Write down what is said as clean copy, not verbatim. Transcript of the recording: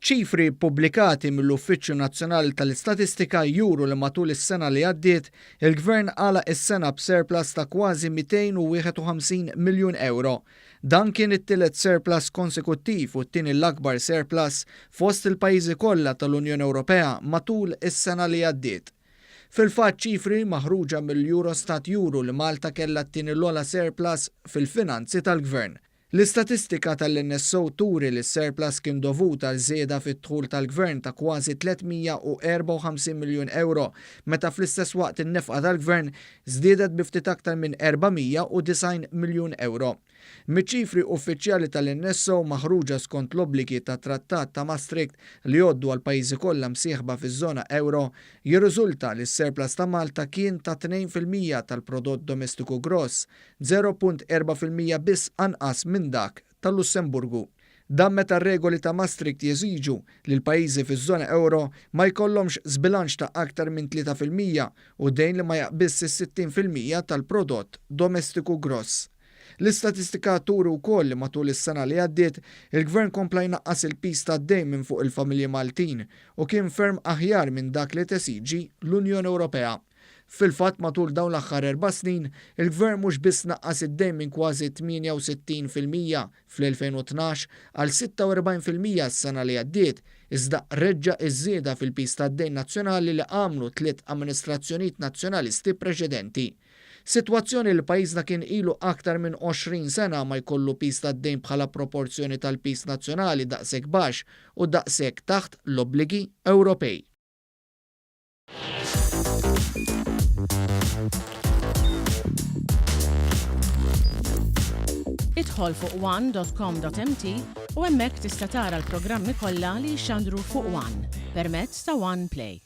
Ċifri ppubblikati mill-Uffiċċju Nazzjonali tal-Istatistika juru li matul is-sena li għaddiet, il-Gvern għalaq is-sena b'surplus ta' kważi 251 miljun ewro. Dan kien it-tielet surplus konsekuttiv u t-tieni l-akbar surplus fost il-pajjiżi kollha tal-Unjoni Ewropea matul is-sena li għaddiet. Fil-fatt ċifri maħruġa mill-Eurostat juru li Malta kellha t-tieni l-ogħla surplus fil-finanzi tal-Gvern. L-istatistika tal-NSO turi li s-surplus kien dovut għal żieda fid-dħul tal-Gvern ta' kważi 354 miljun ewro meta fl-istess waqt in-nefqa tal-Gvern żdiedet bi ftit aktar minn 490 miljun ewro. Miċ-ċifri uffiċjali tal-NSO maħruġa skont l-obbligi tat-Trattat ta' Maastricht li jgħoddu għall-pajjiżi kollha msieħba fiż-żona ewro, jirriżulta li s-surplus ta' Malta kien ta' 2% tal-prodott domestiku gross, 0.4% biss anqas minn dak tal-Lussemburgu. Dan meta r-regoli ta' Maastricht jeżiġu li l-pajjiżi fiż-żona ewro ma jkollhomx żbilanċ ta' aktar minn 3% u dejn li ma jaqbiżx is-60% tal-prodott domestiku gross. L-istatistika turi wkoll li matul is-sena li għaddiet, il-Gvern kompla jnaqqas il-piż tad-dejn minn fuq il-familji Maltin u kien ferm aħjar minn dak li tesiġi l-Unjoni Ewropea. Fil-fatt matul dawn l-aħħar erba' snin, il-Gvern mhux biss naqqas id-dejn minn kważi 68% fl-2012 għal 46% s-sena li għaddiet, iżda reġġa' iż-żieda fil-piż tad-dejn nazzjonali li għamlu tliet amministrazzjonijiet Nazzjonalisti preċedenti. Sitwazzjoni li pajjiżna kien ilu aktar minn 20 sena ma jkollu piż tad-dejn bħala proporzjoni tal-piż nazzjonali daqshekk baxx u daqshekk taħt l-obbligi Ewropej. Idħol fuq one.com.mt u hemmhekk tista' tara l-programmi kollha li jixxandru fuq One permezz ta' One Play.